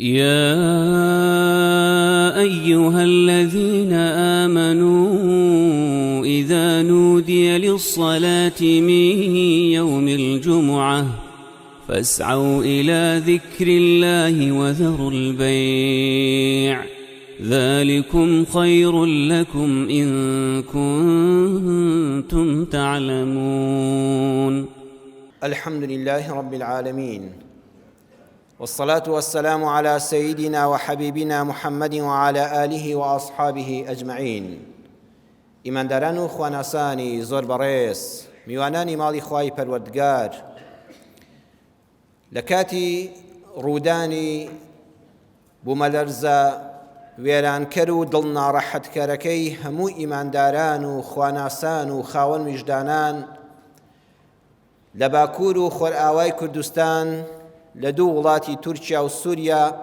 يا أيها الذين آمنوا إذا نودي للصلاة من يوم الجمعة فاسعوا إلى ذكر الله وذروا البيع ذلكم خير لكم إن كنتم تعلمون. الحمد لله رب العالمين والصلاة والسلام على سيدنا وحبيبنا محمد وعلى آله وأصحابه أجمعين. ئیمانداران و خواناسانی زۆر بەڕێز، میوانانی ماڵی خوای پەروەردگار، لە کاتی ڕوودانی بوومەلەرزە وێرانکەر و دڵناڕەحەتکەرەکەی هەموو ئیمانداران و خواناسان و خاوەن ویژدانان لە باکوور و خۆرئاوای کوردستان لە دوو وڵاتی تورکیا و سووریا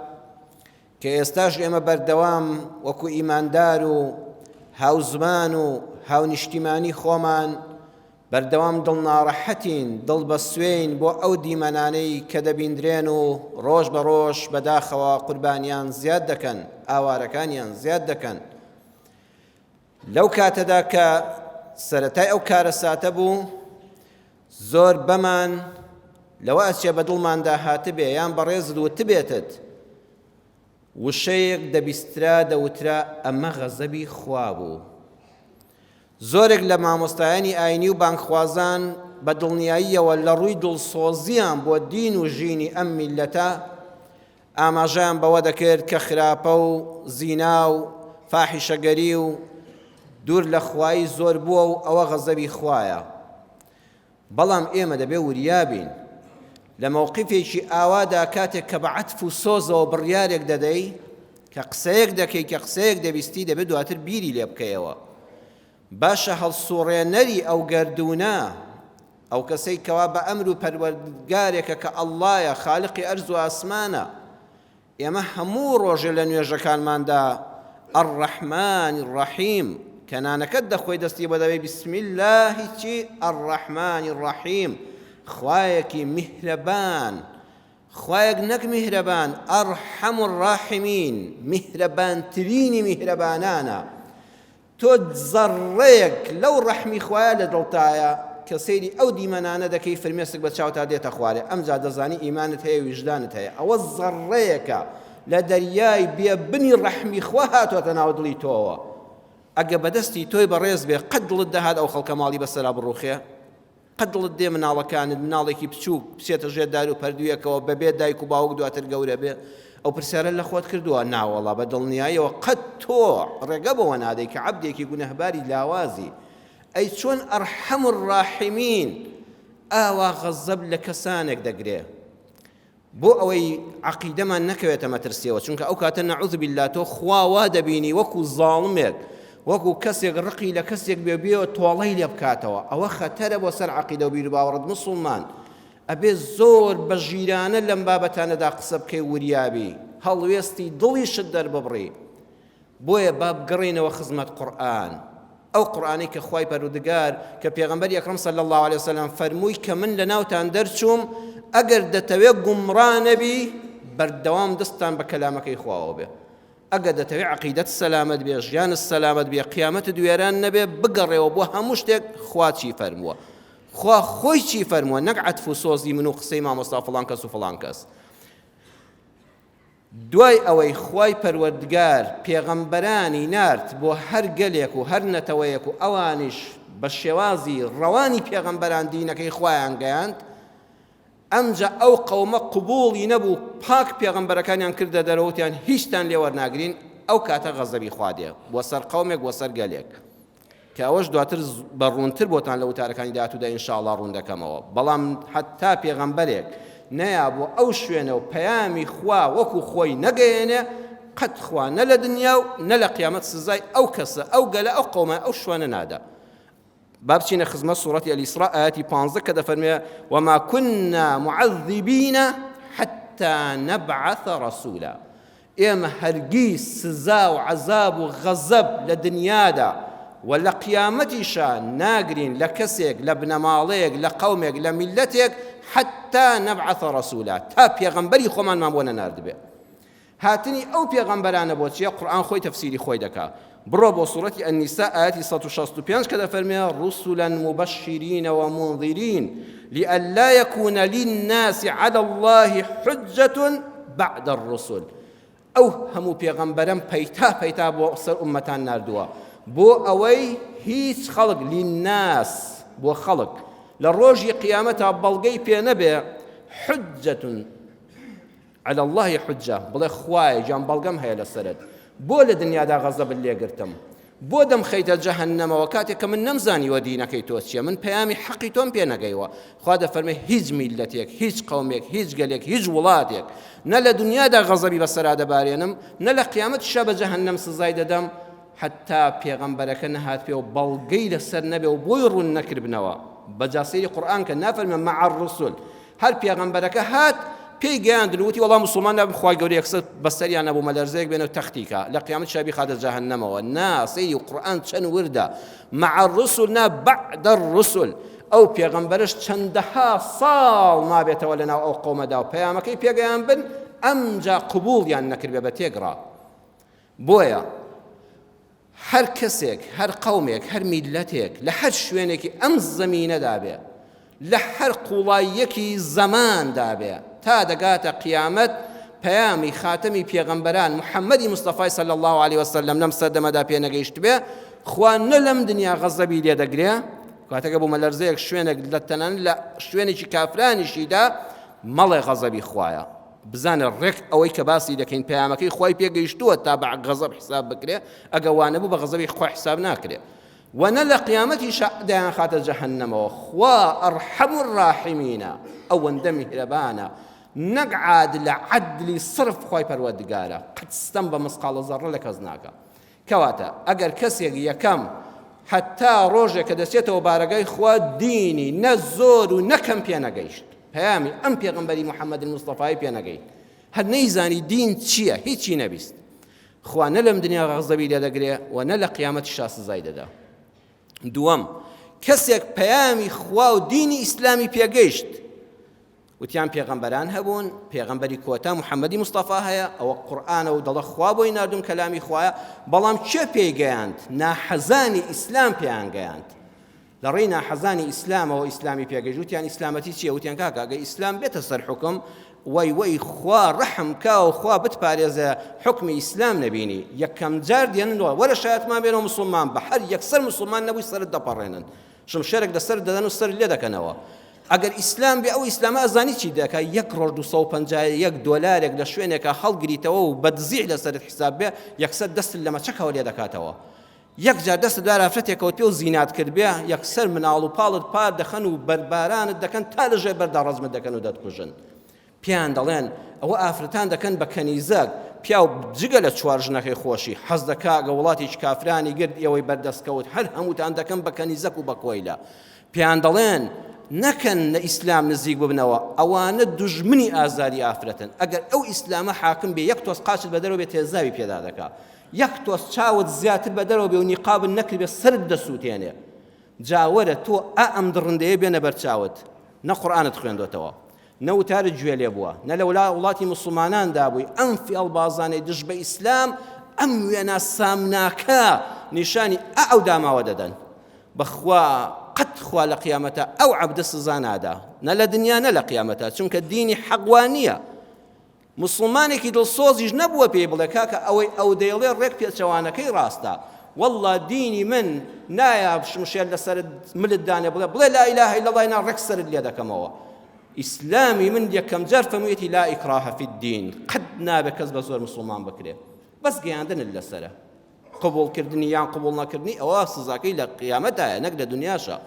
کە ئێستاش ئێمە بەردەوام وەکو ئیماندار و هاوزمان و هاونیشتیمانی خۆمان بەردەوام دڵناڕەحەتین، دڵ بەسوێین بۆ ئەو دیمەنانەی کە دەبیندرێن و ڕۆژ بە ڕۆژ بەداخەوە قوربانیان زیاد دەکەن، ئاوارەکانیان زیاد دەکەن. لەو کاتەدا کە سەرەتای ئەو کارەساتە بوو، زۆر بەمان لەوە ئەچێ بە دڵماندا هاتبێ یان بەڕێزت وتبێتت، وشەیەک دەبیسترا دەوترا ئەمە غەزەبی خوا بوو. زۆرێک لە مامۆستایانی ئاینی و بانگخوازان بە دڵنیاییەوە لە ڕووی دڵسۆزیان بۆ دین و ژینی ئەم میللەتە ئاماژەیان بەوە دەکرد کە خراپە و زینا و فاحیشەگەری و دوور لە خوایی زۆر بووە و ئەوە غەزەبی خوایە. بەڵام ئێمە دەبێ وریا بین لە مەوقیفێکی ئاوادا کاتێک کە بە عەتف و سۆزەوە بڕیارێک دەدەی، کە قسەیەک دەکەی، کە قسەیەک دەبیستی دەبێ دواتر بیری لێ بکەیەوە. باشە هەڵسوڕێنەری ئەو گەردوونە، ئەو کەسەی کەوا بە ئەمر و پەروەردگارێکە کە ئەڵڵایە، خالقی ئەرز و ئاسمانە، ئێمە هەموو ڕۆژێ لە نوێژەکانماندا الرحمن الرحیم کە نانەکەت دەخۆی دەستی بۆ دەبەی بسم الله چی الرحمن الرحیم خوایەکی میهرەبان خوایەک نەک میهرەبان ئەرحەم الراحمین میهرەبانترینی میهرەبانانە تۆ زەڕڕەیەک لەو ڕەحمی خوایە لە دڵتایە کە سەیری ئەو دیمەنانە دەکەی فرمێسک بە چاوتا دێتە خوارێ ئەمجا دەزانی ئیمانت هەیە ویژدانت هەیە ئەوە زەڕڕەیەکە لە دەریای بێ بنی ڕەحمی خوا هاتۆتە ناو دڵی تۆوە ئەگە بەدەستی تۆی بەڕێز بێ قەت دڵت دەهات ئەو خەڵکە ماڵی بەسەرا بڕوخێ؟ قەت دڵت دێ مناڵەکانت، مناڵێکی بچووک بچێتە ژێر دار و پەردوویەکەوە بەبێ دایک و باوک دواتر گەورە بێ؟ ئەو پرسیارە لە خۆت کردووە؟ ناوەڵا بە دڵنیاییەوە قەت تۆ ڕێگە بەوە نادەی کە عەبدێکی گونەهباری لاوازی. ئەی چۆن ئەرحەم الراحمین ئاوا غەزەب لە کەسانێک دەگرێ؟ بۆ ئەوەی عەقیدەمان نەکەوێتە مەترسیەوە چونکە ئەو کاتە نعوذ باللە تۆ خوا وا دەبینی وەکو زاڵمێک وەکو کەسێک ڕقی لە کەسێک بێ بێ تۆڵەی لێ بکاتەوە ئەوە خەتەرە بۆ سەر عەقیدە و بیروباوەڕت مسوڵمان ئەبێ زۆر بە ژیرانە لەم بابەتانەدا قسە بکەی وریابی هەڵوێستی دڵیشت دەرببڕی بۆیە با بگەڕێینەوە خزمەت قورئان، ئەو قورئانەی کە خوای پەرودگار کە پێغەمبەری ئەکرەم صلی اللە علیە وسلم فەرمووی کە من لەناوتان دەرچووم ئەگەر دەتەوێ گومڕا نەبی بەردەوام دەستتان بە کەلامەکەی خواوە بێ ئەگەر دەتەوێ عەقیدەت سەلامەت بێ ژیانت سەلامەت بێ قیامەتت وێران نەبێ بگەڕێەوە بۆ هەموو شتێک خوا چی فەرمووە خوا خۆی چی فەرمووە نەک عەتف و سۆزی من و قسەی مامۆستا فڵان کەس و فڵان کەس دوای ئەوەی خوای پەروەردگار پێغەمبەرانی نارد بۆ هەر گەلێک و هەر نەتەوەیەک و ئەوانیش بە شێوازی ڕەوانی پێغەمبەران دینەکەی خوایان گەیاند، ئەمجا ئەو قەومە قبوڵی نەبوو پاک پێغەمبەرەکانیان کردە دەرەوە وتیان هیچتان لێ وەرناگرین، ئەو کاتە غەزەبی خوا دێ بۆ سەر قەومێک بۆ سەر گەلێک. کە ئەوەش دواتر بە ڕوونتر بۆتان لە وتارەکانی داهاتوودا ان شاء اللە ڕوون دەکەمەوە، بەڵام هەتا پێغەمبەرێک نەیا بۆ ئەو شوێنە و پەیامی خوا وەکو خۆی نەگەیەنێ قەت خوا نە لە دنیا و نە لە قیامەت سزای ئەو کەسە ئەو گەلە ئەو قەومە ئەو شوێنە نادا. با بچینە خزمەت سوڕەتی الإسراء ئایەتی 15 کە دەفەرمێ وما كنا معذبین حتى نبعث رسولا ئێمە هەرگیز سزا و عەزاب و غەزەب لە دنیادا و لە قیامەتیشا ناگرین لە کەسێک، لە بنەماڵەیەک، لە قەومێک، لە میللەتێک حتی نبعث رسولا تا پێغەمبەری خۆمانمان بۆ نەناردبێ. هاتنی ئەو پێغەمبەرانە بۆ چیە؟ قورئان خۆی تەفسیری خۆی دەکا. بڕۆ بۆ سوڕەتی النساء ئایەتی 165 کە دەفەرمێ رسلا مبشرین ومنذرین لئلا يكون للناس على الله حجة بعد الرسل. ئەو هەموو پێغەمبەرەم پەیتا پەیتا بۆ سەر ئوممەتان ناردووە بۆ ئەوەی هیچ خەڵک للناس بۆ خەڵک لە ڕۆژی قیامەتا بەڵگەی پێ نەبێ حجة علی اللە حجە، بڵێ خوایە گیان بەڵگەم هەیە لەسەرت، بۆ لە دنیادا غەزەبت لێگرتم، بۆ دەمخەیتە جەهەنەمەوە کاتێک کە من نەمزانیوە دینەکەی تۆ چییە، من پەیامی حەقی تۆم پێ نەگەیوە. خوا دەفەرمێ هیچ میللەتێک، هیچ قەومێک، هیچ گەلێک، هیچ وڵاتێک نە لە دنیادا غەزەبی بەسەرا دەبارێنم، نە لە قیامەتیشا بە جەهەنەم سزای دەدەم، حەتتا پێغەمبەرەکە نەهاتبێ و بەڵگەی لەسەر نەبێ و بۆی ڕوون نەکردبنەوە. بەجا سەیری قورئان کە نافەرمێ مع الرسل، هەر پێغەمبەرەکە هات پێی گەیاندن وتی وەڵا موسڵمان نابن خوای گەورە یەکسەر بەسەریان نەبوو مەلەرزەیەک بێنە و تەختی کا لە قیامەت شا بیخاتە جەهەنەمەوە نا سەیری قورئان چەند وردە مع الرسل نا بعد الرسل ئەو پێغەمبەرش چەندەها ساڵ مابێتەوە لەناو ئەو قەومەدا و پەیامەکەی پێگەیان بن ئەمجا قبوڵیان نەکردبێ بە تێگڕا بۆیە هەر کەسێک، هەر قەومێک، هەر میللەتێک لە هەر شوێنێکی ئەم زەمینەدا بێ، لە هەر قووڵاییەکی زەماندا بێ، تا دەگاتە قیامەت پەیامی خاتەمی پێغەمبەران محەممەدی مستەفای صلی اللە علیە وسلم لەم سەردەمەدا پێ نەگەیشتبێ، خوا نە لەم دنیا غەزەبی لێ دەگرێ، کاتێک بوومەلەرزەیەک شوێنێک لە تەنانەت لە شوێنێکی کافرانیشیدا مەڵێ غەزەبی خوایە. بزانە ڕێک ئەوەی کە باسی دەکەین پەیامەکەی خوای پێگەیشتووە تا بە غەزەب حساب بکرێ ئەگە وانەبوو بە غەزەبی خوا حساب ناکرێ و نە لە قیامەتیشا دەیانخاتە جەهەنەمەوە خوا ئەرحەم الراحمینە ئەوەندە میهرەبانە نەک عادلە عەدلی صرف خوای پەروەردگارە قەت ستەم بە مسقاڵە زەڕە لە کەس ناکا کەواتە ئەگەر کەسێک یەکەم حەتا ڕۆژێک کە دەچێتەوە بارەگای خوا دینی نە زۆر و نە کەم پێ نەگەیشت پەیامی ئەم پێغەمبەری محەممەد مستەفای پێ نەگەیشت هەر نەیزانی دین چییە هیچی نەبیست خوا نە لەم دنیا غەزەبی لێ دەگرێ و نە لە قیامەتیشا سزای دەدا دووەم کەسێک پەیامی خوا و دینی ئیسلامی پێگەیشت وتیان پێغەمبەران هەبوون، پێغەمبەری کۆتا محەممەدی مستەفا هەیە، ئەوە قورئانە و دەڵێ خوا بۆی ناردووم کەلامی خوایە، بەڵام کێ پێی گەیاند؟ ناحەزانی ئیسلام پێیان گەیاند. لە ڕێی ناحەزانی ئیسلامەوە ئیسلامی پێگەیشت. وتیان ئیسلامەتی چییە؟ وتیان کاکە ئەگەر ئیسلام بێتە سەر حوکم، وەی وەی خوا ڕەحم کا و خوا بتپارێزێ حوکمی ئیسلام نەبینی. یەکەم جار دێنن وەرە شایەتمان بێنەوە موسڵمان بە، هەر یەکسەر موسڵمان نەبووی سەرت دەپەڕێنن. شمشێرێک لەسەرت دەدەن و سەرت لێ دەکەنەوە. ئەگەر ئیسلام بێ ئەو ئیسلامە ئەزانی چی دەکا یەک ڕۆژ 251 دۆلارێک لە شوێنێکا هەڵگریتەوە و بە دزی لەسەرت حساب بێ یەکسەر دەستت لە مەچەکەوە لێ دەکاتەوە یەک جار دەستت دار ئافرەتێکەوت پێ و زینات کرد بێ یەکسەر مناڵ و پاڵت پار دەخەن و بەربارانت دەکەن تا لە ژێر بەردا ڕەزمت دەکەن و دەتکوژن پێیان دەڵێن، ئەوە ئافرەتان دەکەن بە کەنیزەک، پیاو جگە لە چوار ژنەکەی خۆشی، حەز دەکا گە وڵاتێکی کافرانی گرت ئێوەی بەردەست کەوت هەر هەمووتان دەکەم بە کەنیزەک و بە کۆیلە. پێیان دەڵێن، نەکەن لە ئیسلام نزیک ببنەوە، ئەوانە دوژمنی ئازادی ئافرەتن، ئەگەر ئەو ئیسلامە حاکم بێ یەک تۆز قاچت بە دەرەوە بێ تێزاوی پێدا دەکا، یەک تۆز چاوت زیاتر بە دەرەوە بێ و نیقابت نەکردبێ سەرت دەسووتێنێ. جا وەرە تۆ ئا ئەم دڕندەیە بێنە بەرچاوت، نە قورئانت خوێندۆتەوە، نە وتارت گوێ لێ بووە، نە لە وڵاتی موسڵماناندا بووی، ئەم فێڵبازانەی دژ بە ئیسلام ئەم وێنا سامناکە نیشانی ئا ئەو داماوە دەدەن. بەخوا قەت خوا لە قیامەتا ئەو عەبدە سزا نادا، نە لە دنیا نە لە قیامەتا، چونکە دینی حەق وا نییە. موسڵمانێکی دڵسۆزیش نەبووە پێی بڵێ کاکە ئەوەی ئەو دەیڵێ ڕێک پێچەوانەکەی ڕاستە واللە دینی من نایە شمشێر لەسەرت ملت دانێ بڵێ بڵێ لا اله الا الله نا ڕێک سەرت لێ دەکەمەوە ئیسلامی من یەکەم جار فەرموویەتی لا اکراه فی الدین قەت نابێ کەس بە زۆر مسوڵمان بکرێ بەس گەیاندنت لەسەرە قبوڵکردنی یان قبوڵ نەکردنی ئەوە سزاکەی لە قیامەتایە نەک لە دنیاشە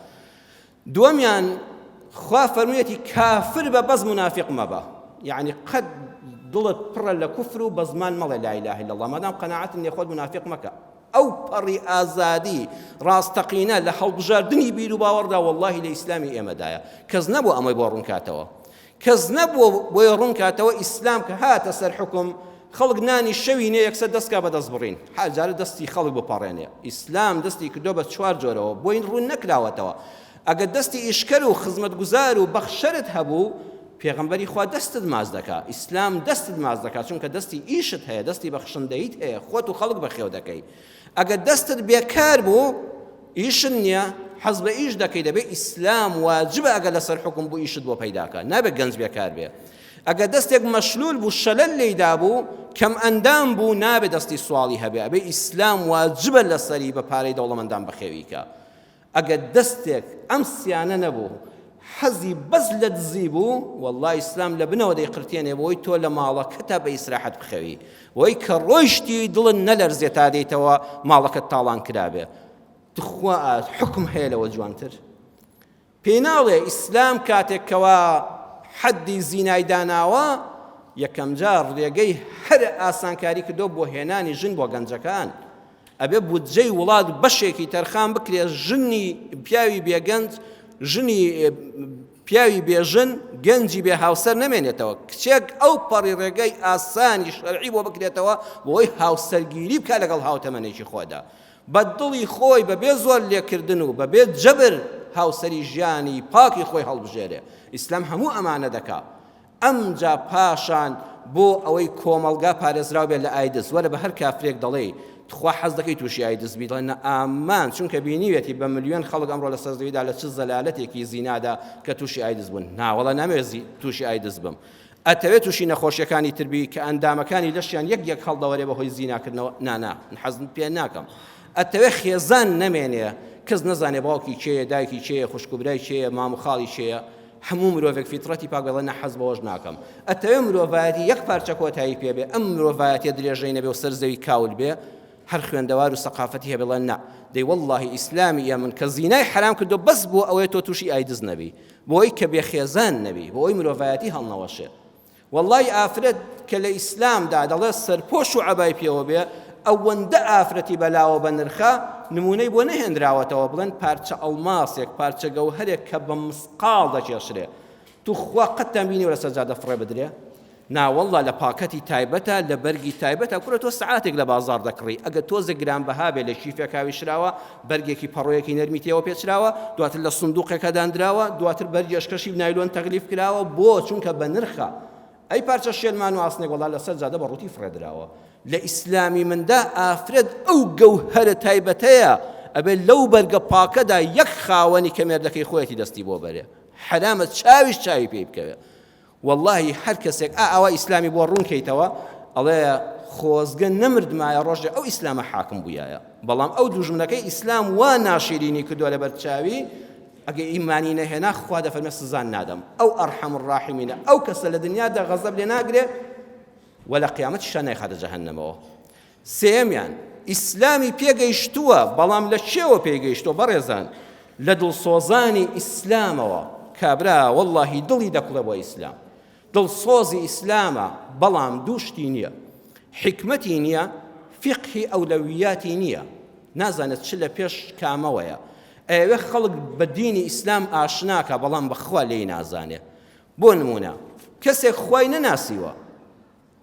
دووەمیان خوا فەرموویەتی کافر بە بەس مونافیق مەبە یعنی قەت دڵت پڕە لە کوفر و بە زمان مەڵێ لا اله الا الله مادام قەناعەتت نییە خۆت مونافیق مەکە ئەو پەڕی ئازادی ڕاستەقینە لە هەڵبژاردنی بیر و باوەڕدا واللهی لە ئیسلامی ئێمەدایە کەس نەبوو ئەمەی بۆ ڕوونکاتەوە کەس نەبووە بۆی ڕوون کاتەوە ئیسلام کە هاتە سەر حوکم خەڵک نانی شەوی نیە یەکسەر دەست کا بە دەست بڕین هەر جارە دەستی خەڵک بپەڕێنێ ئیسلام دەستی کردووە بە چوار جۆرەوە بۆی ڕوون نەکراوەتەوە ئەگەر دەستی ئیشکەر و خزمەتگوزار و بەخشەرت هەبوو. پێغەمبەری خوا دەستت ماچ دەکا، ئیسلام دەستت ماچ دەکا، چونکە دەستی ئیشت هەیە، دەستی بەخشندەییت هەیە، خۆت و خەڵک بەخێو دەکەی. ئەگەر دەستت بێکار بوو، ئیشت نییە، حەز بە ئیش دەکەی، دەبێ ئیسلام واجبە ئەگەر لەسەر حوکم بوو ئیشت بۆ پەیداکا، نابێت گەنج بێکار بێ. ئەگەر دەستێک مەشلول بوو، شەلەل لێی دابوو، کەم ئەندام بوو، نابێ دەستی سواڵی هەبێ، ئەبێ ئیسلام واجبە لەسەری بە پارەی دەوڵەمەندان بەخێوی کا. ئەگەر دەستێک ئەم سیانە نەبوو حەزی بەس لە دزی بوو واللە ئیسلام لە بنەوە دەیقرتێنێ بۆی تۆ لە ماڵەکەتا بە ئیسراحەت بخەوی بۆی کە ڕۆیشتی دڵت نەلەرزێ تا دێیتەوە ماڵەکەت تاڵان کرابێ تخوا حکم هەیە لەوە جوانتر پێی ناڵێ ئیسلام کاتێک کەوا حەدی زینای داناوە یەکەمجار ڕێگەی هەرە ئاسانکاری کردو بۆ هێنانی ژن بۆ گەنجەکان ئەبێ بودجەی وڵات بەشێکی تەرخان بکرێت ژنی پیاوی بێگەنج ژنی پیاوی بێژن گەنجی بێ هاوسەر نەمێنێتەوە کچێک ئەو پەڕی ڕێگەی ئاسانی شەرعی بۆ بکرێتەوە بۆی هاوسەرگیری بکە لەگەڵ هاوتەمەنێکی خۆدا بە دڵی خۆی بەبێ زۆر لێکردن و بەبێ جەبر هاوسەری ژیانی پاکی خۆی هەڵبژێرێ ئیسلام هەموو ئەمانە دەکا ئەمجا پاشان بۆ ئەوەی کۆمەڵگا پارێزراو بێت لە ئایدز وەرە بە هەر کافرێک دەڵێی تخوا حەز دەکەی تووشی ئایدز بی دەڵێ نە ئامان چونکە بینیوێتی بە ملیۆن خەڵک ئەمڕۆ لەسەر زەویدا لە چ زەلالەتێکی زینادا کە تووشی ئایدز بوون ناوەڵا نامەوێت تووشی ئایدز بم ئەتەوێت تووشی نەخۆشیەکانی تر بی کە ئەندامەکانی لەشیان یەک یەک هەڵدەوەرێ بەهۆی زیناکردنەوە نانا حەزم پێ ناکەم ئەتەوێ خێزان نەمێنێ کەس نەزانێ باوکی کێیە دایکی کێیە خوشک و برای کێیە مام و خاڵی کێیە هەموو مرۆڤێک فیتڕەتی پاک بێ نە حەز بەوەش ناکەم ئەتەوێ مرۆڤایەتی یەک پارچە کۆتایی پێ بێ ئەم مرۆڤایەتیە درێژەی نەبێ و سەر زەوی کاول بێ هەر خوێندەوار و سەقافەتی هەبێ ڵێ نا دەی وەڵڵاهی ئیسلامی ئێمن کە زینای حەرام کردو بەس بۆ ئەوەیە تۆ تووشی ئایدز نەبی بۆی کە بێ خێزان نەبی بۆ ئەوی مرۆڤایەتی هەڵنەوەشێ وەڵڵای ئافرەت کە لە ئیسلامدا دەڵێ سەرپۆش و عەبای پێوە بێ ئەوەندە ئافرەتی بەلاوە بە نرخە نمونەی بۆ نەهێنراوەتەوە بڵێن پارچە ئەڵماسێک پارچە گەوهەرێک کە بە مسقاڵ دەکێشرێ توخوا قەتتان بینیوە لەسەر جادە فڕێ بدرێ ناوەڵڵا لە پاکەتی تایبەتە لە بەرگی تایبەتە کورە تۆ سەعاتێک لە بازاڕ دەکڕی ئەگە تۆزێک گرانبەها بێ لە کیفێک هاویشراوە بەرگێکی پەڕۆیەکی نەرمی تێوە پێچراوە دواتر لە سندوقێکە دانراوە دواتر بەرگێشکەشی نایلۆن تەغلیف کراوە بۆ چونکە بە نرخە ئەی پارچە شێلمان و ئاسنێک وەڵا لەسەر جادە بە ڕووتی فڕێدراوە لە ئیسلامی مندا ئافرەت ئەو گەوهەرە تایبەتەیە ئەبێ لەو بەرگە پاکەدا یەک خاوەنی کە مێردەکەی خۆیەتی دەستی بۆ بەرێ حەرامە چاویش چاوی پێی بکەوێ وەڵاهی هەر کەسێک ئا ئاوا ئیسلامی بۆ ڕوون کەیتەوە ئەڵێ خۆزگە نەمردمایە ڕۆژێ ئەو ئیسلامە حاکم بوویایە بەڵام ئەو دوژمنەکەی ئیسلام وا ناشیرینی کردووە لەبەر چاوی ئەگە ئیمانی نەهێنا خوا دەفەرمێ سزان نادەم ئەو ئەرحەم الراحمینە ئەو کەسە لە دنیادا غەزەب لێ ناگرێ و لە قیامەتیشا نایخاتە جەهەنەمەوە سێیەمیان، ئیسلامی پێگەیشتووە، بەڵام لە کێوە پێگەیشتووە بەڕێزان؟ لە دڵسۆزانی ئیسلامەوە، کابرا وەڵڵاهی دڵی دەکوڵێ بۆ ئیسلام، دڵسۆزی ئیسلامە، بەڵام دوو شتی نییە، حیکمەتی نییە، فیقهی ئەولەویاتی نییە، نازانێت چ لە پێش کامەوەیە، ئەیەوێ خەڵک بە دینی ئیسلام ئاشناکا، بەڵام بەخوا لێی نازانێ. بۆ نموونە کەسێک خوای نەناسیوە،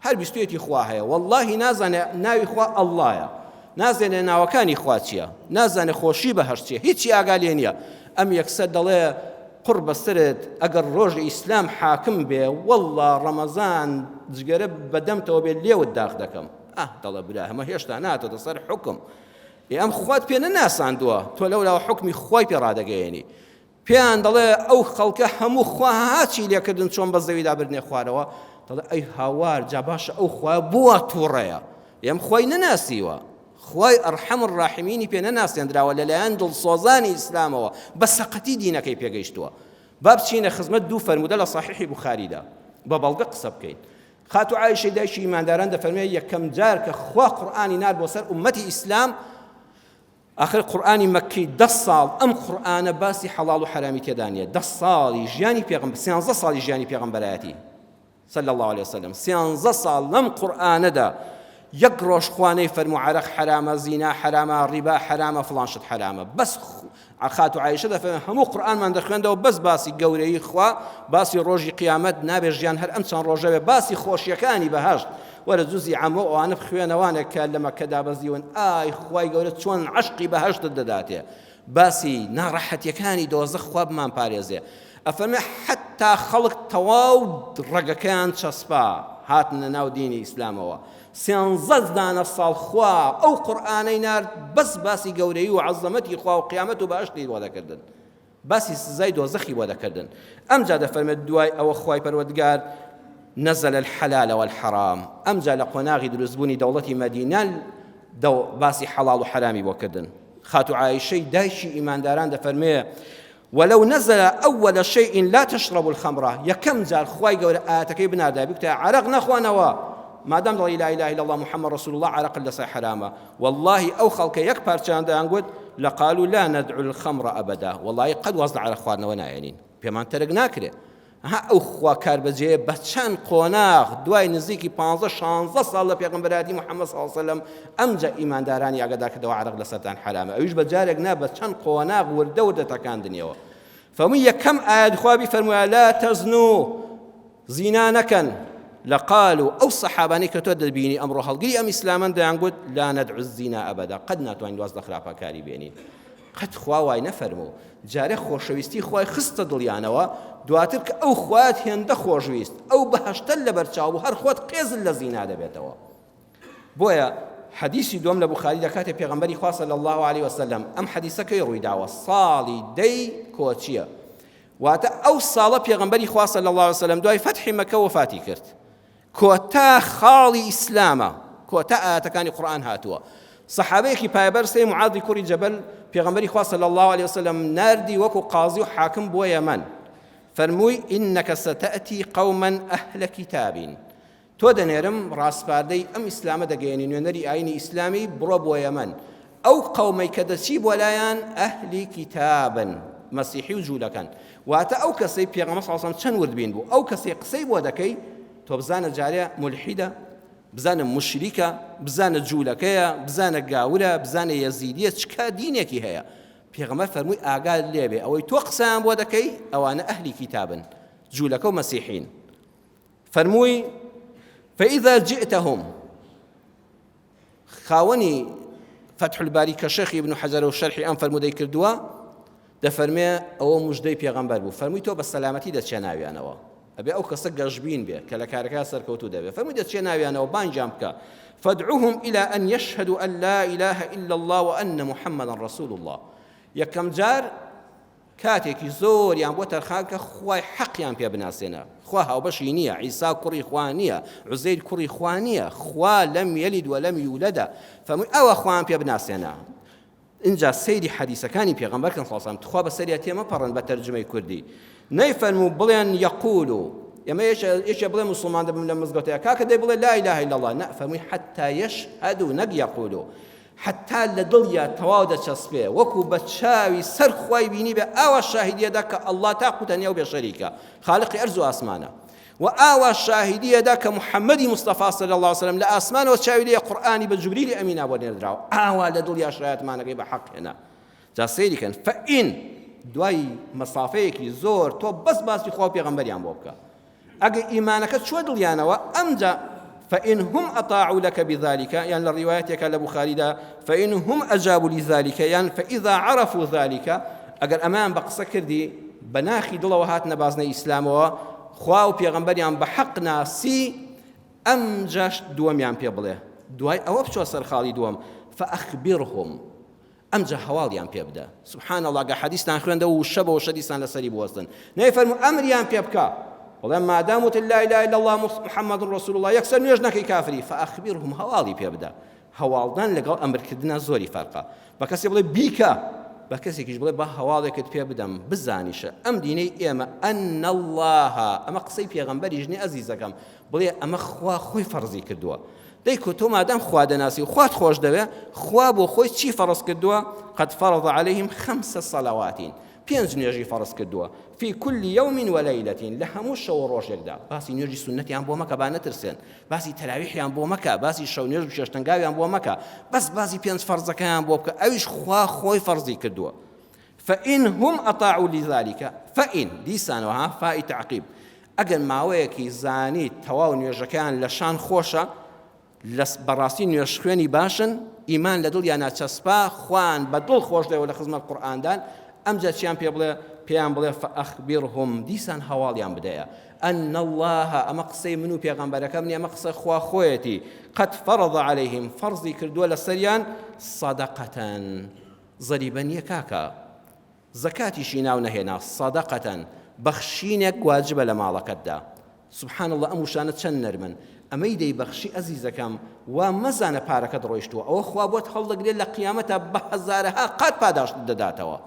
هەر بیستویەتی خوا هەیە وەڵاهی نازانێ ناوی خوا ئەڵڵایە نازانێ ناوەکانی خوا چییە نازانێ خۆشی بەهەشت چییە هیچی ئاگا لێ نییە ئەم یەکسەر دەڵێ قوڕ بەسەرت ئەگەر ڕۆژ ئیسلام حاکم بێ والله ڕەمەزان جگەرە بەدەمتەوە بێ لێوت داخ دەکەم ئاه دەڵێ برا هەمە هێشتا ناتۆتە سەر حکم ئێ ئەم خوات پێ نەناساندووە تۆ لەولاوە حکمی خوای پێ ڕادەگەیەنی پێیان دەڵێ ئەو خەڵکە هەموو خوا هاچی لێکردن چۆن بە زەویدا بردنێ خوارەوە دەڵێ ئەی هاوار جا باشە ئەو خوا بووە تووڕەیە ئێم خۆی نەناسیوە خوای ئەرحەم الراحمینی پێ نەناسێندراوە لەلایەن دڵسۆزانی ئیسلامەوە بە سەقەتی دینەکەی پێگەیشتووە با بچینە خزمەت دوو فەرموودە لە صحیحی بوخاریدا بە بەڵگە قسە بکەین خاتوو عائیشەی دایکی ئیمانداران دەفەرمێ یەکەم جار کە خوا قورئانی نار بۆ سەر ئومەتی ئیسلام ئاخر قورئانی مەککی دە ساڵ ئەم قورئانە باسی حەڵاڵ و حەرامی تێدا نییە دە ساڵی ژیانی پێغەمبەر سیانزە ساڵی ژیانی پێغەمبەرایەتی صلی الله علیه وسلم سیانزە ساڵ لەم قورئانەدا یەک ڕۆژ خوا نەیفەرموو عەرەق حەرامە زینا حەرامە ڕیبا حەرامە فڵان شت حەرامە بەس خاتو عایشە دەفەرمێ هەموو قورئانمان دەخوێندەوە بەس باسی گەورەیی خوا باسی ڕۆژی قیامەت نابێ ژیان هەر ئەم چەند ڕۆژە بێ باسی خۆشیەکانی بەهەشت وەرە جوزی عەمە و ئەوانە بخوێنەوانێک کە لە مەککە دابەزیون ئای خوای گەورە چۆن عەشقی بەهەشتت دەداتێ باسی ناڕەحەتیەکانی دۆزەخ خوا بمان پارێزێ. ئەفەرمێ حەتتا خەڵک تەواو ڕەگەکەیان چەسپا هاتنە ناو دینی ئیسلامەوە سێنزە دانە ساڵ خوا ئەو قورئانەی نارد بەس باسی گەورەیی و عەزەمەتی خوا و قیامەت و بەهەشتی بۆ دەکردن باسی سزای دۆزەخی بۆ دەکردن ئەمجا دەفەرمێت دوای ئەوە خوای پەروەردگار نزل الحلال والحرام ئەمجا لە قۆناغی دروستبوونی دەوڵەتی مەدینە باسی حەڵاڵ و حەرامی بۆ کردن خاتو عایشەی دایکی ئیمانداران دەفەرمێ ولو نزل اول شیء لا تشربوا الخمر یەکەم جار خوای گەورە ئایەتەکەی بناردایە بگوتایە عەرەق نەخۆنەوە مادام دەڵێی لا اله الا الله محمد رسول الله عەرەقت لەسەر حەرامە واللهی ئەو خەڵکە یەک پارچەیان دەیانگوت لقالوا لا ندع الخمر ابدا واللهی قەت واز لە عەرەق خواردنەوە نایەنین پێمان تەرک ناکرێ ها ئەو خوا کاربەجێ بە چەند قۆناغ دوای نزیکی پ شانزە ساڵ لە پێغەمبەرایەتی محەممەد صلی الله علیه وسلم ئەمجا ئیماندارانی ئاگادار کردەوە عەرەق لەسەرتان حەرامە ئەویش بە جارێک نا بە چەند قۆناغ وردە وردە تەکاندنیەوە فەرمووی یەکەم ئایەت خوا بیفەرمووە لا تەزنو زینا نەکەن لەقالو ئەو سەحابانەی کە تۆ دەبینی ئەمڕۆ هەڵگری ئەم ئیسلامەن دەیانگوت لا ندع الزنا ئەبەدا قەت ناتوانین واز لە خراپەکاری بێنین قەت خوا وای نەفەرموو جارێ خۆشەویستی خوای خستە دڵیانەوە دواتر کە ئەو خوات هێندە خۆشویست ئەو بەهەشتە لەبەر چاو بوو هەر خۆت قێزت لە زینا دەبێتەوە بۆیە حەدیسی دوم لە بخاری دەکاتێ پێغەمبەری خوا صلی الله علیه وسلم ئەم حەدیسە کەی ڕووی داوە ساڵی دەی کۆچیە واتە ئەو ساڵە پێغەمبەری خوا صلی الله علیه وسلم دوای فەتحی مەکە وەفاتی کرد کۆتا خاڵی ئیسلامە، کۆتا ئایەتەکانی قورئان هاتووە. سەحابەیەکی پایەبەرز هەیە معاذی کوڕی جەبەل پێغەمبەری خوا صلی اللە علیه وسلم ناردی وەکو قازی و حاکم بۆ یەمەن. فەرمووی ئینەکە ستأتی قوما ئەهل کتاب تۆ دەنێرم ڕاسپاردەی ئەم ئیسلامە دەگەیەنی نوێنەری ئاینی ئیسلامی بڕۆ بۆ یەمەن ئەو قەومەی کە دەچی بۆ لایان ئەهلی کیتابن مەسیحی و جوولەکەن واتە ئەو کەسەی پێغەمبەر صلی الله چەند وردبین بوو ئەو کەسەی قسەی بۆ دەکەی تۆ بزانە جارێ مولحیدە بزانە مشریکە بزانە جوولەکەیە بزانە گاورە بزانە یەزیدیە چکا دینێکی هەیە پێغەمبەر فەرمووی ئاگات لێبێ ئەوەی تۆ قسەیان بۆ دەکەی ئەوانە ئەهلی کیتابن جوولەکە و مەسیحین فەرمووی فإذا جئتهم خاوەنی فتح الباری کە شێخی ابن حەجەرە و شەرحی ئەم فەرموودەی کردووە دەفەرمێ ئەوە مژدەی پێغەمبەر بوو فەرمووی تۆ بە سەلامەتی دەچێ ناویانەوە ئەبێ ئەو کەسە گەشبین بێ کە لە کارەکە سەرکەوتوو دەبێ فەرمووی دەچێ ناویانەوە بانگیان بکە فادعوهم إلى أن يشهدوا أن لا إله إلا الله وأن محمدا رسول الله یەکەم جار کاتێکی زۆریان بۆ تەرخان کە خوای حەقیان پێ بناسێنە خوا هاوبەشی نییە عیسا کوڕی خوا نییە عوزەیر کوڕی خوا نییە خوا لەم یەلید وەلەم یولەدە فەرمووی ئەوە خوان پێ بناسێنە ئینجا سەیری حەدیسەکانی پێغەمبەر کەن صلی الله تخوا بەسەریا تێمەپەڕن بە تەرجمەی کوردی نەیفەرموو بڵێن یەقول ئێمە یەکێ بڵێ مسلمان دەبم لە مزگەوتەیە کاکە دەی بڵێ لا اله الا الله نە فەرمووی حتی یشهدوا نەک یەقولو حەتا لە دڵیا تەواو دەچەسپێ وەکو بە چاوی سەر خوای بینی بێ ئاوا شاهیدی ئەدا کە اللە تاق و تەنیا و بێ شەریکە خالقی ئەرز و ئاسمانە و ئاوا شاهیدی ئەدا کە محەممەدی مستەفا صلی اللە علیه وسلم لە ئاسمانەوە چاوی لێ قورئانی بە جبریلی ئەمینا بۆ نێردراوە ئاوا لە دڵیا شایەتمانەکەی بە حەق هێنا جا سەیری کەن فەئین دوای مەسافەیەکی زۆر تۆ بەس باسی خوا و پێغەمبەریان بۆ بکە ئەگەر ئیمانەکە چوە دڵیانەوە ئەمجا فإن هم أطاعوا لك بذلك یان لە ڕیوایەتێکا لە بوخاریدا فإن هم أجابوا لذلك یان فإذا عرفوا ذلك ئەگەر ئەمەیان بە قسە کردی بە ناخی دڵەوە هاتنە بازنەی ئیسلامەوە خوا و پێغەمبەریان بە حەق ناسی ئەمجاش دووەمیان پێ بڵێ دوای ئەوە بچۆ سەر خاڵی دووەم فأخبرهم ئەمجا هەواڵیان پێ بدە. سبحان اللە گەر حەدیستان خوێندەوە وشە بە وشە دیسان لەسەری بوەستن نەیفەرموو ئەمریان پێ بکە بڵێ مادام وتت لا اله الا الله محمد رسول الله یەکسەر نوێژ نەکەی کافری فاخبرهم هەواڵی پێ بدە هەواڵدان لەگەڵ ئەمرکردنا زۆری فەرقە بە کەسێ بڵێ بیکە بە کەسێکیش بڵێ با هەواڵێکت پێ بدەم بزانیشە ئەم دینەی ئێمە ئەن الله ئەمە قسەی پێغەمبەریش نیە ئەزیزەکەم بڵێ ئەمە خوا خۆی فەرزی کردووە دەی کو تۆ مادام خوا دەناسی و خوات خۆش دەوێ خوا بۆ خۆی چی فەڕز کردووە قد فرض عليهم خمس صلوات پێنج نوێژی فەڕز کردووە فی كل يوم وليلة لە هەموو شەو و ڕۆژێکدا باسی نوێژی سوننەتیان بۆ مەکە با نەترسێن باسی تەراویحیان بۆ مەکە باسی شەو نوێژ و چێشتەنگاویان بۆ مەکە بەس باسی پێنج فەرزەکەیان بۆ بکە ئەویش خوا خۆی فەرزی کردووە فإن هم أطاعوا لذلك فإن دیسانەوە ها فاء تعقیب ئەگەر ماوەیەکی زانیت تەواو نوێژەکەیان لە شان خۆشە لە بەڕاستی نوێژخوێنی باشن ئیمان لە دڵیانا چەسپا خوان بە دڵ خۆش دەوە لە خزمەت قورئاندان ئەمجا چیان پێ بڵێ؟ پێیان بڵێ فأخبرهم دیسان هەواڵیان بدەیە أن الله ئەمە قسەی من و پێغەمبەرەکەم نیە ئەمە قسە خوا خۆیەتی قد فرض عليهم فەرزی کردووە لەسەریان صدقة زەریبە نییە کاکە زەکاتیشی ناو نەهێنا صدقة بەخشینێک واجبە لە ماڵەکەتدا سبحان اللە ئەم وشانە چەند نەرمن ئەمەی دەیبەخشی ئەزیزەکەم وا مەزانە پارەکەت ڕۆیشتووە ئەوە خوا بۆت هەڵدەگرێت لە قیامەتا بە هەزارەها قات پاداشتت دەداتەوە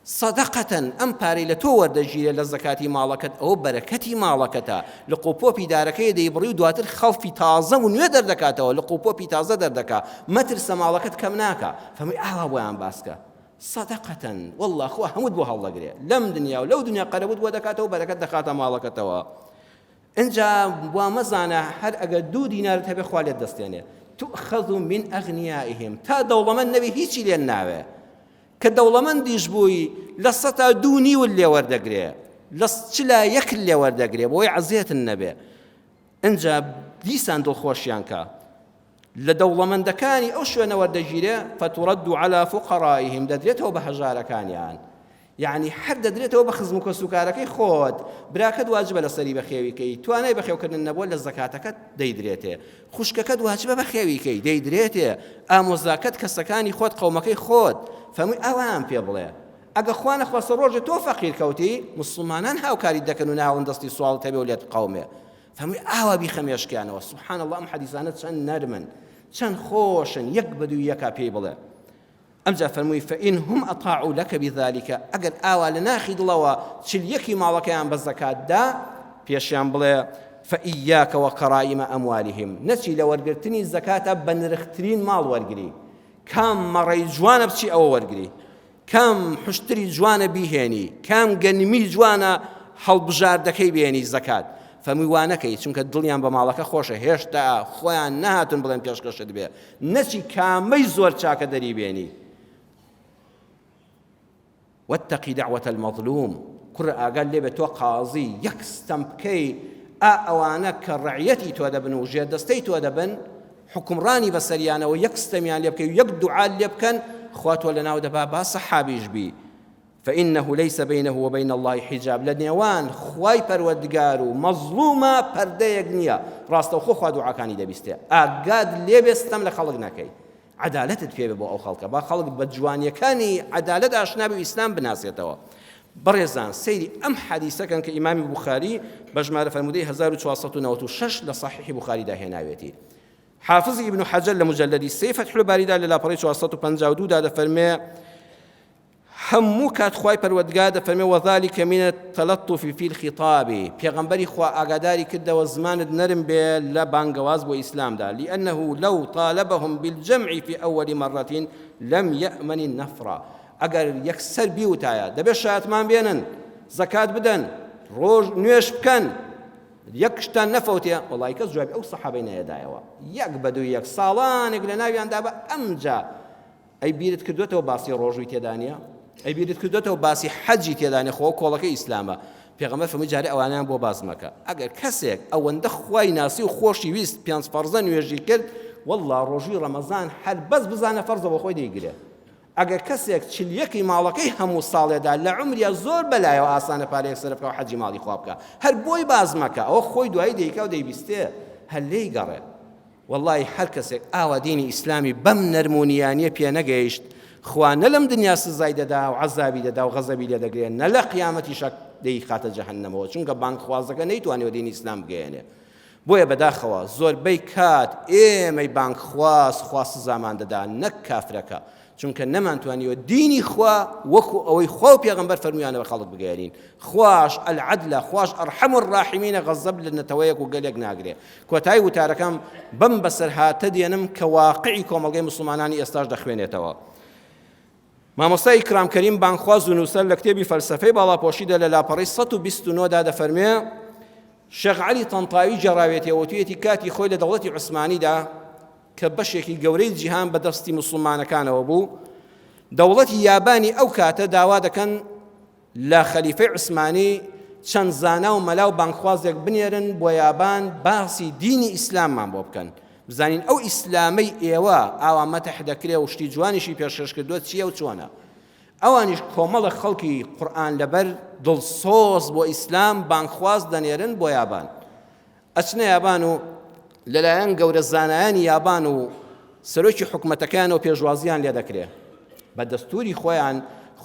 صدقەتەن ئەم پارەی لە تۆ وەردەگیرێت لە زەکاتی ماڵەکەت ئەوە بەرەکەتی ماڵەکەتە لق و پۆپی دارەکەی دەیبڕی و دواتر خەڵفی تازە و نوێ دەردەکاتەوە لق و پۆپی تازە دەردەکا مەترسە ماڵەکەت کەم ناکا فەرمووی ئاوا بۆیان باسکە صدقەتەن واللە خوا هەمووت بۆ هەڵدەگرێ لەم دنیا و لەو دنیا قەرەبووت بۆ دەکاتەوە بەرەکەت دەخاتە ماڵەکەتەوە ئینجا وا مەزانە هەر ئەگەر دوو دینارت هەبێ خوا لێت دەستێنێ تؤخذ من أغنيائهم تا دەوڵەمەند نەبی هیچی لێ ناوێ کە دەوڵەمەندیش بووی لە سەتا دوو نیوت لێ وەردەگرێ لە چلا یەکت لێ وەردەگرێ بۆی عەزێتن نەبێ ئینجا دیسان دڵخۆشیان کە لە دەوڵەمەندەکانی ئەو شوێنە وەردەگیرێ فترد على فقرائهم دەدرێتەوە بە هەژارەکانیان یعنی هەر دەدرێتەوە بە خزم و کەسوکارەکەی خۆت براکەت واجبە لەسەری بەخێوی کەی توانای بەخێوکردن نەبووە لە زەکاتەکەت دەیدرێتێ خوشکەکەت واجبە بەخێوی کەی دەیدرێتێ ئامۆزاکەت کەسەکانی خۆت قەومەکەی خۆت فەرمووی ئاوایان پێ بڵێ ئەگە خوا نەخواستە ڕۆژێ تۆ فەقیر کەوتی موسڵمانان هاوکاریت دەکەن و ناهێڵن دەستی سواڵت هەبێ و لێت بقەومێ فەرمووی ئاوا بیخە مێشکیانەوە سبحان اللە ئەم حەدیسانە چەند نەرمن چەند خۆشن یەک بە دووی یەکا پێی بڵێ ئەمجا فەرمووی فإن هم أطاعوا لك بذلك ئەگەر ئاوا لە ناخی دڵەوە چل یەکی ماڵەکەیان بە زەکات دا پێشیان بڵێ فإياك وكرائم أموالهم نەچی لە وەرگرتنی زەکاتە بە نرخترین ماڵ وەرگری کام مەڕەی جوانە بچی ئەوە وەرگری کام حشتری جوانە بیهێنی کام گەنمی جوانە هەڵبژاردەکەی بێنی زەکات فەرمووی وا نەکەی چونکە دڵیان بە ماڵەکە خۆشە هێشتا خۆیان نەهاتون بڵێن پێشکەشت بێ نەچی کامەی زۆر چاکە دەری بێنی واتقی دعوة المظلوم کوڕە ئاگات لێ بێت تۆ قازی یەک ستەم بکەی ئا ئەوانە کە ڕعیەتی تۆ دەبن و ژێردەستەی تۆ دەبن حکومڕانی بەسەریانەوە یەک ستەمیان لێ بکەی و یەک دوعات لێ بکەن خوا تۆ لەناو دەبا با سەحابیش بی فإنه ليس بينه وبين الله حجاب لە نێوان خوای پەروەردگار و مەزڵومە پەردەیەک نییە ڕاستەوخۆ خوا دوعاکانی دەبیستێ ئاگات لێبێ ستەم لە خەڵک نەکەی عەدالەتت پێ بێ بۆ ئەو خەڵکە با خەڵک بە جوانیەکانی عەدالەت ئاشنا بێ و ئیسلام بناسێتەوە بەڕێزان سەیری ئەم حەدیسەکەن کە ئیمامی بوخاری بە ژمارە فەرموودەی 1496 لە صحیحی بوخاریدا هێناوێتی حافظ ابن حجر لە مجلدی سێ فتح الباریدا لە لاپەڕەی 452 دا دەفەرمێ هەموو کات خوای پەروەردگار دەفەرمێ وذلک من التلطف فی الخطاب پێغەمبەری خوا ئاگاداری کردەوە زمانت نەرم بێ لە بانگەواز بۆ ئیسلامدا لأنه لو طالبهم بالجمع في أول مرة لم يأمن النفر ئەگەر یەکسەر بیوتایە دەبێت شایەتمان بێنن زەکات بدەن ڕۆژ نوێژ بکەن یەک شتان نەفەوتێ وەڵی کەس جوابی ئەو سەحابەی نەیەدایەوە یەک بە دوو یەک ساڵانێک لە ناویاندا بە ئەمجا ئەی بیرت کردوێتەوە باسی ڕۆژووی تێدا نییە؟ ئەی بیرت کردوێتەوە باسی حەجی تێدا نییە؟ خۆ کۆڵەکەی ئیسلامە. پێغەمبەر فەرمووی جارێ ئەوانەیان بۆ باس مەکە. ئەگەر کەسێک ئەوەندە خوای ناسی و خۆشی ویست پێنج فەرزە نوێژی کرد، واللە ڕۆژووی ڕەمەزان هەر بەس بزانە فەرزە بۆ خۆی دەیگرێ. ئەگەر کەسێک چل یەکی ماڵەکەی هەموو ساڵێدا لە عومریا زۆر بەلایەوە ئاسانە پارەیەک سەرف بکا و حەجی ماڵی خوا بکا. هەر بۆی باس مەکە، ئەوە خۆی دوایی دەیکا و دەیبیستێ. هەر لێی گەڕێ. وەڵای هەر کەسێک ئاوا دینی ئیسلامی بەم نەرم و نیانیە پێ نەگەیشت خوا نە لەم دنیا سزای دەدا و عەزابی دەدا و غەزەبی لێ دەگرێ نە لە قیامەتیشا دەیخاتە جەهەنەمەوە چونکە بانگخوازەکە نەیتوانیوە دینی ئیسلام بگەیەنێ بۆیە بەداخەوە زۆربەی کات ئێمەی بانگخواز خوا سزامان دەدا نەک کافرەکە چونکە نەمانتوانیوە دینی خوا وەکو ئەوەی خوا و پێغەمبەر فەرموویانە بە خەڵک بگەیەنین خواش العدل خواش ئەرحەم الراحمینە غەزەب لە نەتەوەیەک و گەلێک ناگرێ کۆتایی وتارەکەم بەم بەسەرهاتە دێنم کە واقعی کۆمەڵگەی موسڵمانانی ئێستاش دەخوێنێتەوە. مامۆستا ئیکرام کەریم بانگخواز و نووسەر لە کتێبی فەلسەفەی باڵاپۆشیدا لە لاپەڕەی 129 دا دەفەرموێ شێخ عەلی تەنتاوی گێڕاوێتیەوە وتویەتی کاتی خۆی لە دەوڵەتی عوسمانیدا کە بەشێکی گەورەی جیهان بە دەستی موسڵمانەکانەوە بوو دەوڵەتی یابانی ئەو کاتە داوا دەکەن لە خەلیفەی عوسمانی چەند زانا و مەلا و بانگخوازێک بنێرن بۆ یابان باسی دینی ئیسلاممان بۆ بکەن بزانین ئەو ئیسلامەی ئێوە ئاوا مەتح دەکرێ و شتی جوانیشی پێشکەش کردووە چییە و چۆنە. ئەوانیش کۆمەڵە خەڵکی قورئان لەبەر دڵسۆز بۆ ئیسلام بانگخواز دەنێرن بۆ یابان. ئەچنە یابان و لەلایەن گەورە زانایانی یابان و سەرۆکی حکومەتەکەیانەوە پێشوازیان لێ دەکرێ. بە دەستوری خۆیان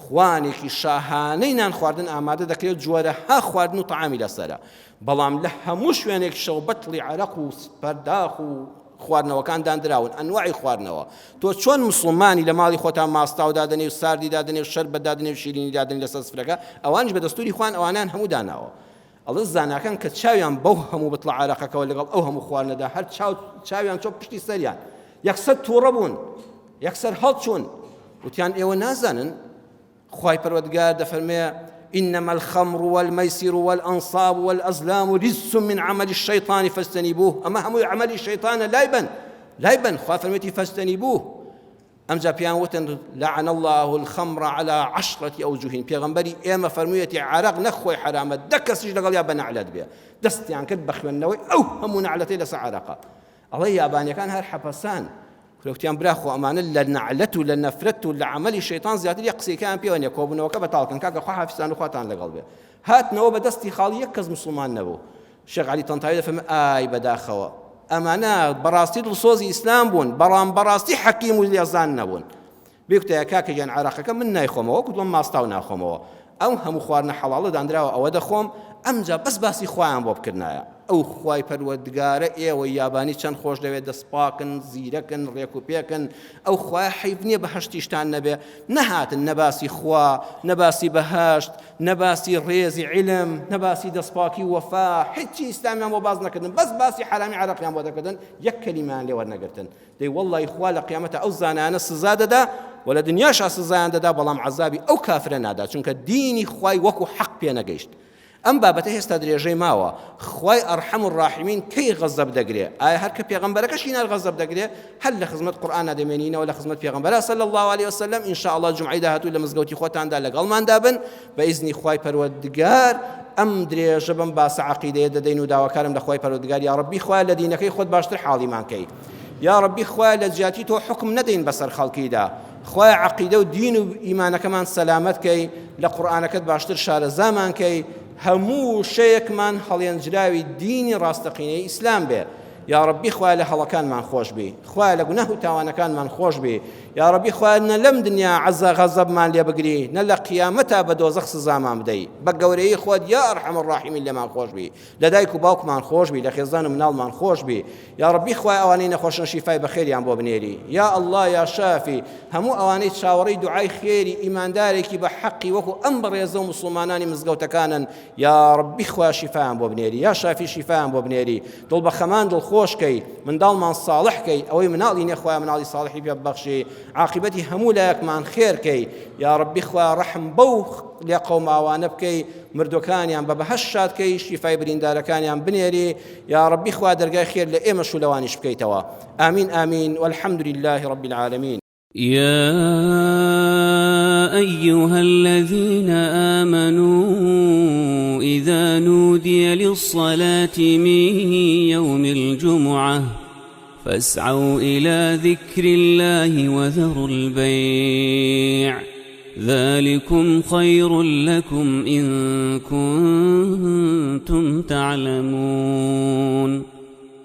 خوانێکی شاهانەی نان خواردن ئامادە دەکرێت جۆرەها خواردن و تەعامی لەسەرە بەڵام لە هەموو شوێنێک شەو بەتڵی عەرەق و پەرداخ و خواردنەوەکان داندراون ئەنواعی خواردنەوە تۆ چۆن مسلمانی لە ماڵی خۆتان ماستاو دادەنێ و ساردی دادەنێ و شەربەت دادەنێ و شیرینی دادەنێ لەسەر سفرەکە ئەوانیش بە دەستوری خوان ئەوانیان هەموو داناوە ئەڵێ زاناکان کە چاویان بەو هەموو بتڵە عارەقەکەوە لەگەڵ ئەو هەموو خواردنەدا هەر چاو چاویان چۆ پشتی سەریان یەکسەر تووڕە بوون یەکسەر هەڵچوون وتیان ئێوە نازانن خوای پەروەردگار دەفەرمێ إنما الخمر والميسر والأنصاب والأزلام رجس من عمل الشيطان فاجتنبوه أما هم عمل الشيطان لا يبن لا يبن خوا فرميتي فاجتنبوه ئەمجا پێیان وتن لعن الله الخمر على عشرة أوجه پێغەمبەری ئێمە فەرموویەتی عەرەق نەک خۆی حەرامە دە کەسیش لەگەڵیا بە نەعلەت بێ دەستیان کرد بە خوێندنەوەی ئەو هەموو نەعلەتەی لەسەر عەرەقە ئەڵێ یابانیەکان هەر حەپەسان کورەوتیان برا خۆ ئەمانە لە نەعلەت و لە نەفرەت و لە عەمەلی شەیتان زیاتر یە قسەیەکەیان پێوە نیە کۆبوونەوەکە بەتاڵکەن کاکە خوا حافیزان و خواتان لەگەڵ بێ هاتنەوە بە دەستی خاڵی یەک کەس مسلمان نەبوو شێخ عەلی تەنتاوی دەفەرمێ ئای بەداخەوە ئەمانە بەڕاستی دڵسۆزی ئیسلام بوون بەڵام بەڕاستی حەکیم و لێزان نەبوون بێکتایە کاکە گیان عراقەکە من نایخۆمەوە وەکو دڵم ماستاو ناخۆمەوە ئەو هەموو خواردنە حەڵاڵە دانراوە ئەوە دەخۆم ئەمجا بەس باسی خوایان بۆ بکردنایە ئەو خوای پەروەردگارە ئێوە یابانی چەند خۆش دەوێت دەستپاکن زیرەکن ڕێک و پێکن ئەو خوایە حەیف نییە بەهەشتیشتان نەبێ نەهاتن نەباسی خوا نەباسی بەهەشت نە باسی ڕێزی عیلم نە باسی دەستپاکی و وەفا هیچی ئیسلامیان بۆ باس نەکردن بەس باسی حەرامی عەرەقیان بۆ دەکردن یەک کەلیمەیان لێ وەرنەگرتن دەی وەڵڵی خوا لە قیامەتە ئەو زانایانە سزا دەدا و لە دنیاشا سزایان دەدا بەڵام عەزابی ئەو کافرە نادا چونکە دینی خوای وەکو حەق پێ نەگەیشت ئەم بابەتە هێستا درێژەی ماوە خوای ئەرحەم الراحمین کەی غەزەب دەگرێ ئایا هەر کە پێغەمبەرەکەشی نار غەزەب دەگرێ هەر لە خزمەت قورئانا دەمێنینەوە لە خزمەت پێغەمبەرا صلی اللە علیه وسلم ان شاء الله جومعەی داهاتوو لە مزگەوتی خۆتاندا لەگەڵماندا بن بە ئیزنی خوای پەروەردگار ئەم درێژە بەم باسە عەقیدەیە دەدەین و داواکارم لە خوای پەروەردگار یا ڕەبی خوای لە دینەکەی خۆت باشتر حاڵیمان کەی یا ڕەبی خوای لە جیاتی تۆ حوکم نەدەین بەسەر خەڵکیدا خوای عەقیدە و دین و ئیمانەکەمان سەلامەت کەی لە قورئانەکەت باشتر شارەزامان کەی هەموو شەیەکمان هەڵێنجراوی دینی ڕاستەقینەی ئیسلام بێ یاڕەبی خوایە لە هەڵەکانمان خۆش بی خوایە لە گوناه و تاوانەکانمان خۆش بی یاڕەبی خوایە نە لەم دنیا عەزا غەزەبمان لێ بگری نە لە قیامەتا بە دۆزەخ سزامان بدەی بە گەورەیی خۆت یا ئەرحەم الراحمین لێمان خۆش بی لە دایک و باوکمان خۆش بی لە خێزان و مناڵمان خۆش بی یاڕەبی خوایە ئەوانەی نەخۆشن شیفای بەخێریان بۆ بنێری یا اللە یا شافی هەموو ئەوانەی چاوەڕێی دوعای خێری ئیماندارێکی بە حەقی وەکو ئەم بەڕێزە و موسڵمانانی مزگەوتەکانن یاڕەبی خوایە شیفایان بۆ بنێری یا شافی شیفایان بۆ بنێری دڵ بە خەمان دڵ خۆش کەی منداڵمان ساڵح کەی ئەوەی مناڵی نیە خوایە مناڵی ساڵحی پێ ببەخشی عاقبەتی هەموو لایەکمان خێر کەی یاڕەبی خوایە ڕەحم بەو لێقەوماوانە بکەی مردوەکانیان بە بەهەشت شاد کەی شیفای بریندارەکانیان بنێری یاڕەبی خوا دەرگای خێر لە ئێمەش و لەوانیش بکەیتەوە آمین آمین والحمد لله رب العالمین. يا أيها الذين آمنوا إذا نودي للصلاة من يوم الجمعة فاسعوا إلى ذكر الله وذروا البيع ذلكم خير لكم إن كنتم تعلمون.